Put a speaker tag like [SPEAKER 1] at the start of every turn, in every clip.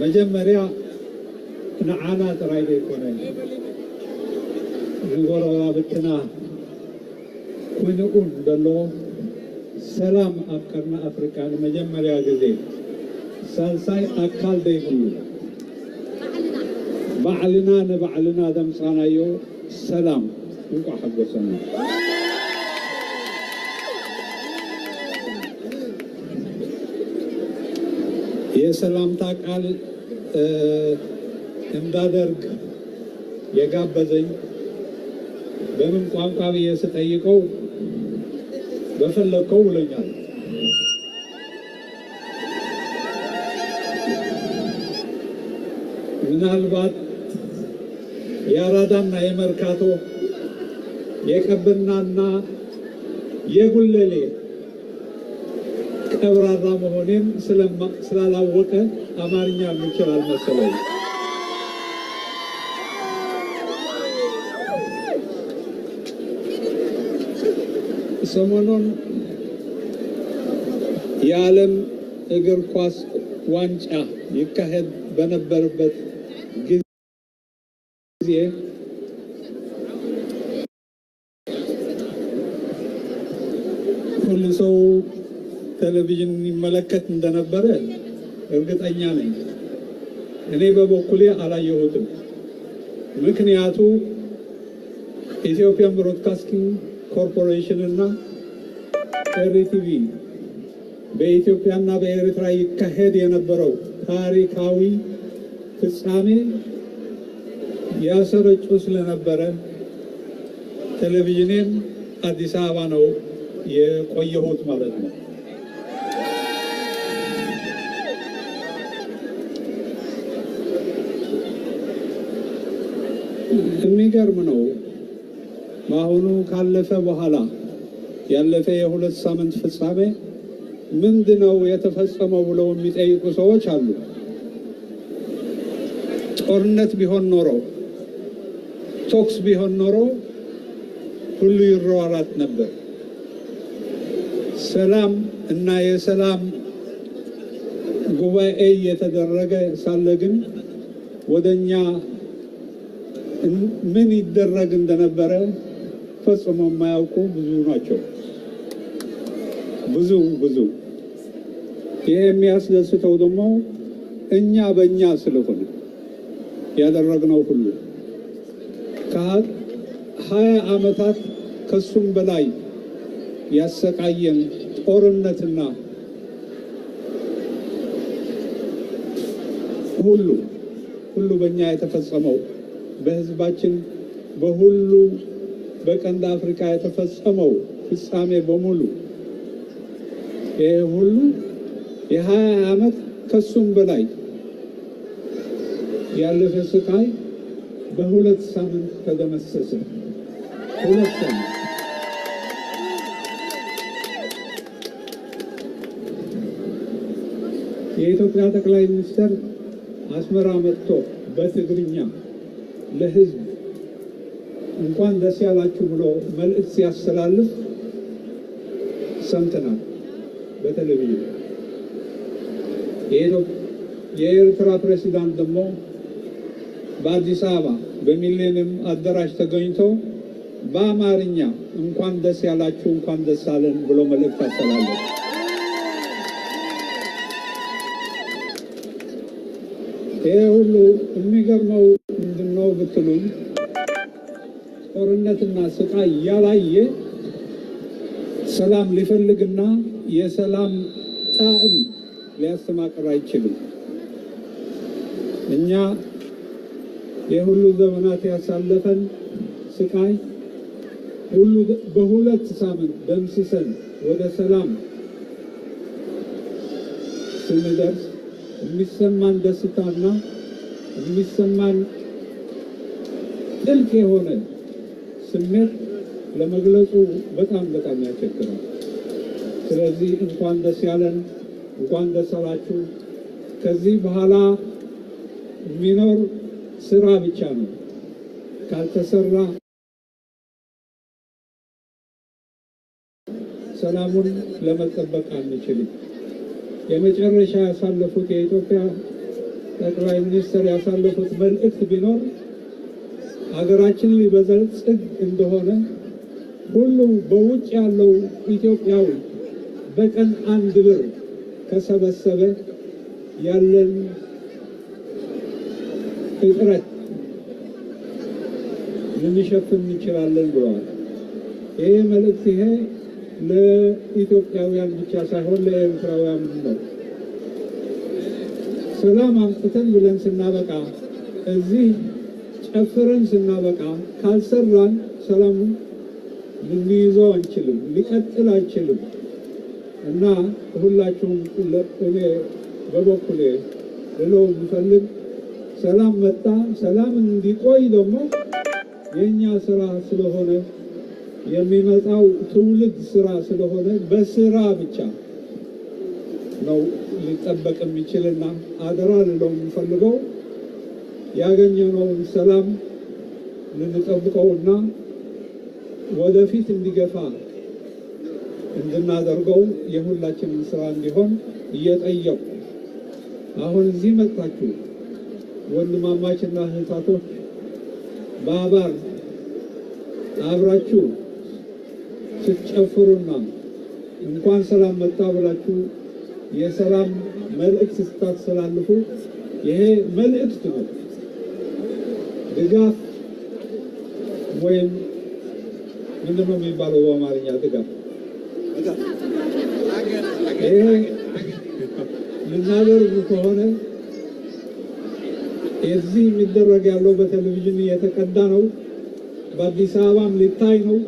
[SPEAKER 1] መጀመሪያ ንዓና ጥራይ ዘይኮነ ንጎረባብትና ኩንኡን ዘሎ ሰላም ኣብ ቀርኒ ኣፍሪቃ ንመጀመርያ ግዜ ሳልሳይ ኣካል ዘይብሉ ባዕልና ንባዕልና ዘምፃናዮ ሰላም እንቋዕ ሓጎሰና። የሰላምታ ቃል እንዳደርግ የጋበዘኝ በምን ቋንቋ ብዬ ስጠይቀው በፈለግከው ብሎኛል። ምናልባት የአራዳና የመርካቶ የቀበናና የጉለሌ ቀብራራ መሆኔን ስላላወቀ አማርኛ የምችል አልመሰለኝ። ሰሞኑን የዓለም እግር ኳስ ዋንጫ ይካሄድ በነበረበት ጊዜ ሁሉ ሰው ቴሌቪዥን ይመለከት እንደነበረ እርግጠኛ ነኝ። እኔ በበኩሌ አላየሁትም። ምክንያቱ Ethiopian Broadcasting Corporation እና ኤሪቲቪ በኢትዮጵያና በኤርትራ ይካሄድ የነበረው ታሪካዊ ፍጻሜ ያሰረጩ ስለነበረ ቴሌቪዥኔን አዲስ አበባ ነው የቆየሁት ማለት ነው። የሚገርም ነው። በአሁኑ ካለፈ በኋላ ያለፈ የሁለት ሳምንት ፍጻሜ ምንድነው የተፈጸመው ብለው የሚጠይቁ ሰዎች አሉ። ጦርነት ቢሆን ኖሮ፣ ተኩስ ቢሆን ኖሮ ሁሉ ይሯሯጥ ነበር። ሰላም እና የሰላም ጉባኤ እየተደረገ ሳለ ግን ወደኛ ምን ይደረግ እንደነበረ ፈጽሞ የማያውቁ ብዙ ናቸው። ብዙ ብዙ። ይሄ የሚያስደስተው ደግሞ እኛ በእኛ ስለሆነ ያደረግነው ሁሉ ከ20 ዓመታት ከሱም በላይ ያሰቃየን ጦርነትና ሁሉ ሁሉ በእኛ የተፈጸመው በህዝባችን በሁሉ በቀንድ አፍሪካ የተፈጸመው ፍጻሜ በሙሉ ይሄ ሁሉ የ20 ዓመት ከሱም በላይ ያለፈ ስቃይ በሁለት ሳምንት ተደመሰሰ። 2 ሳምንት። የኢትዮጵያ ጠቅላይ ሚኒስትር አስመራ መጥቶ በትግርኛ ለህዝብ እንኳን ደስ ያላችሁ ብሎ መልእክት ሲያስተላልፍ ሰምተናል በቴሌቪዥን። የኤርትራ ፕሬዝዳንት ደግሞ በአዲስ አበባ በሚሊኒየም አዳራሽ ተገኝቶ በአማርኛ እንኳን ደስ ያላችሁ እንኳን ደስ አለን ብሎ መልእክት አስተላለፈ። ይሄ ሁሉ የሚገርመው ምንድነው ብትሉኝ ጦርነትና ስቃይ ያላየ ሰላም ሊፈልግና የሰላም ጣዕም ሊያስተማቅር አይችልም። እኛ የሁሉ ዘመናት ያሳለፈን ስቃይ ሁሉ በሁለት ሳምንት ደምስሰን ወደ ሰላም ስንደርስ የሚሰማን ደስታና የሚሰማን ጥልቅ የሆነ ስሜት ለመግለጹ በጣም በጣም ያስቸግራል። ስለዚህ እንኳን ደስ ያለን፣ እንኳን ደስ አላችሁ። ከዚህ በኋላ የሚኖር ስራ ብቻ ነው። ካልተሰራ ሰላሙን ለመጠበቅ አንችልም። የመጨረሻ ያሳለፉት የኢትዮጵያ ጠቅላይ ሚኒስትር ያሳለፉት መልእክት ቢኖር ሀገራችን ሊበለጽግ እንደሆነ ሁሉም በውጭ ያለው ኢትዮጵያዊ በቀን 1 ብር ከሰበሰበ ያለን እጥረት ልንሸፍን እንችላለን ብለዋል። ይሄ መልእክት ይሄ ለኢትዮጵያውያን ብቻ ሳይሆን ለኤርትራውያን ነው። ሰላም አምጥተን ብለን ስናበቃ እዚህ ጨፍረን ስናበቃ ካልሰራን ሰላሙ ልንይዘው አንችልም፣ ሊቀጥል አይችልም። እና ሁላችሁም እኔ በበኩሌ ልለው የምፈልግ ሰላም መጣ፣ ሰላም እንዲቆይ ደግሞ የኛ ስራ ስለሆነ የሚመጣው ትውልድ ስራ ስለሆነ በስራ ብቻ ነው ሊጠበቅ የሚችልና አደራ ልለው የምፈልገው ያገኘነውን ሰላም ልንጠብቀውና ወደፊት እንዲገፋ እንድናደርገው የሁላችንም ስራ እንዲሆን እየጠየቁ አሁን እዚህ መጣችሁ ወንድማማችና እህታቶች ባባር አብራችሁ ስትጨፍሩና እንኳን ሰላም መጣ ብላችሁ የሰላም መልእክት ስታስተላልፉ ይሄ መልእክት ነው። ድጋፍ ወይም ምንድነው የሚባለው በአማርኛ ድጋፍ? ይሄ ልናደርግ ከሆነ እዚህ የሚደረግ ያለው በቴሌቪዥን እየተቀዳ ነው። በአዲስ አበባም ሊታይ ነው።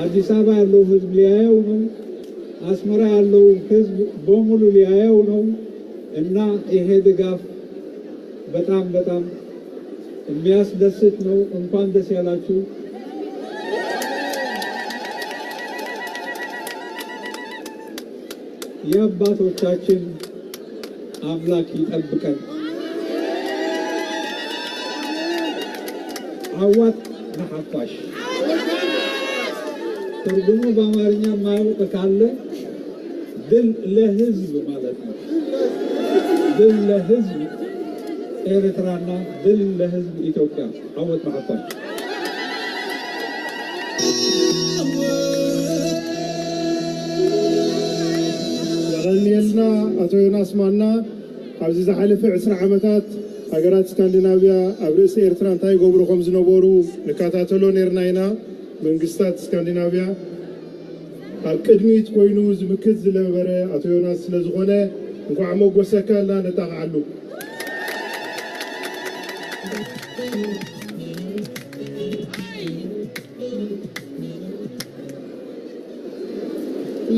[SPEAKER 1] አዲስ አበባ ያለው ህዝብ ሊያየው ነው። አስመራ ያለው ህዝብ በሙሉ ሊያየው ነው። እና ይሄ ድጋፍ በጣም በጣም የሚያስደስት ነው። እንኳን ደስ ያላችሁ። የአባቶቻችን አምላክ ይጠብቀን። አዋት ነሐፋሽ ትርጉሙ በአማርኛ የማያውቅ ካለ ድል ለህዝብ ማለት ነው። ድል ለህዝብ ኤርትራና ድል ለህዝብ ኢትዮጵያ። አወት ነሐፋሽ።
[SPEAKER 2] የቀኒየልና አቶ ዮናስ ማና ኣብዚ ዝሓለፈ 20 ዓመታት ሃገራት ስካንዲናቪያ ኣብ ርእሲ ኤርትራ እንታይ ይገብሩ ከም ዝነበሩ ንከታተሎ ነርና ኢና። መንግስታት ስካንዲናቪያ ኣብ ቅድሚት ኮይኑ ዝምክት ዝነበረ ኣቶ ዮናስ ስለ ዝኾነ እንኳዕ መጎሰካ ኢልና ነጣቕዓሉ።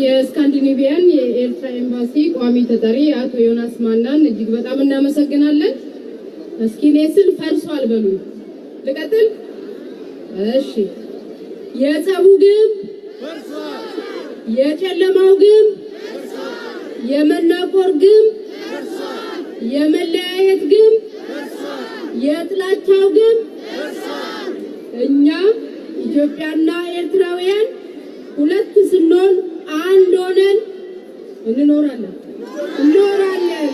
[SPEAKER 3] የስካንዲኔቪያን የኤርትራ ኤምባሲ ቋሚ ተጠሪ አቶ ዮናስ ማናን እጅግ በጣም እናመሰግናለን። እስኪ እኔ ስል ፈርሷል በሉ። ልቀጥል? እሺ። የጸቡ ግንብ ፈርሷል፣ የጨለማው ግንብ ፈርሷል፣ የመናቆር ግንብ ፈርሷል፣ የመለያየት ግንብ ፈርሷል፣ የጥላቻው ግንብ ፈርሷል። እኛ ኢትዮጵያና ኤርትራውያን ሁለት ስንሆን አንድ ሆነን እንኖራለን እንኖራለን።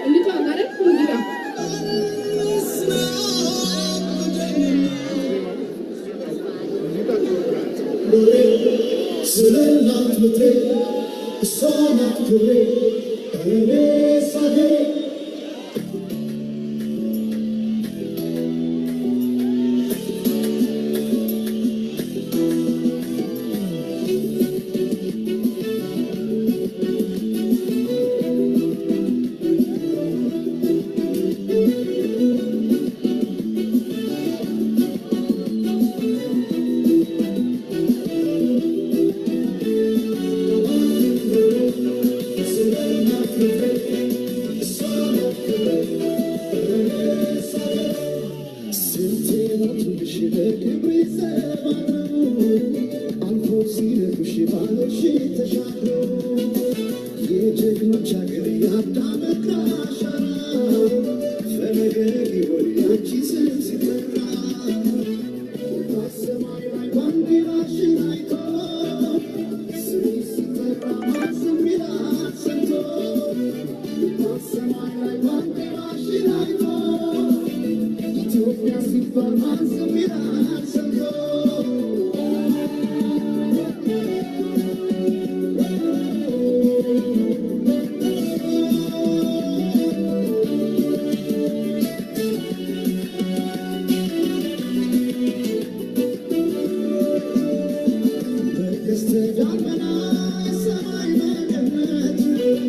[SPEAKER 3] እንጫወት አይደል ሙዚቃ።
[SPEAKER 4] ስለናት ምድሬ እሷ ናት ክብሬ እኔስ አገሬ። የጀግኖች ሀገር የአዳም እግር አሻራ ፈለገ ሊሆን ያንቺ ስም ሲጠራ በሰማይ ላይ ባንዲራሽን አይቶ ስምሽ ሲጠራ ማን ዝም ይላል ሰምቶ? ሰማይ ላይ ባንዲራሽን አይቶ ኢትዮጵያ ሲባል ማን ዝም ይላል ሰምቶ? በቀስተ ደመና ሰማይ መቀነት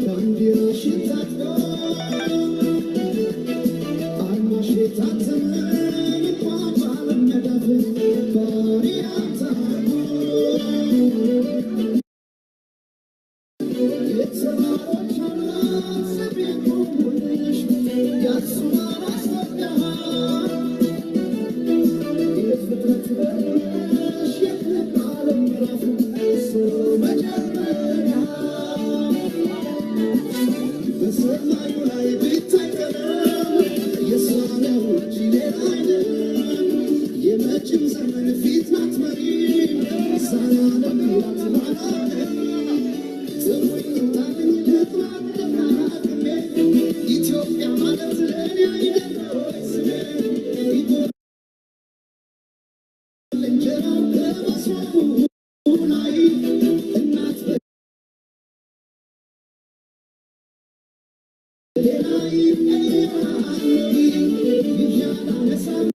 [SPEAKER 4] ባንዲራሽን ታጥቆ አርማሽ የታተመ እንኳን በዓለም መዳፍ ባሪያም ታርጎ የተራሮች አናት ዘብ የቆሙልሽ የአክሱም አራስ ኢትዮጵያ የፍጥረት በርሽ የክብ ዓለም ምዕራፍ እሱ መጀመሪያ በሰማዩ ላይ ቢታይ ቀለም የእሷ ነው እንጂ ሌላ አይደለም። የመጪው ዘመን ፊት ናት መሪ ዘላለም ናት ባላገር ጥሩኝ ልጥራ ደጋግሜ ኢትዮጵያ ማለት ለእኔ አይደል ወይ ስሜ? እንጀራው ከመሶቡ ላይ እናት በሌላ ይቀየራል ወይ? ይዣት አነሳም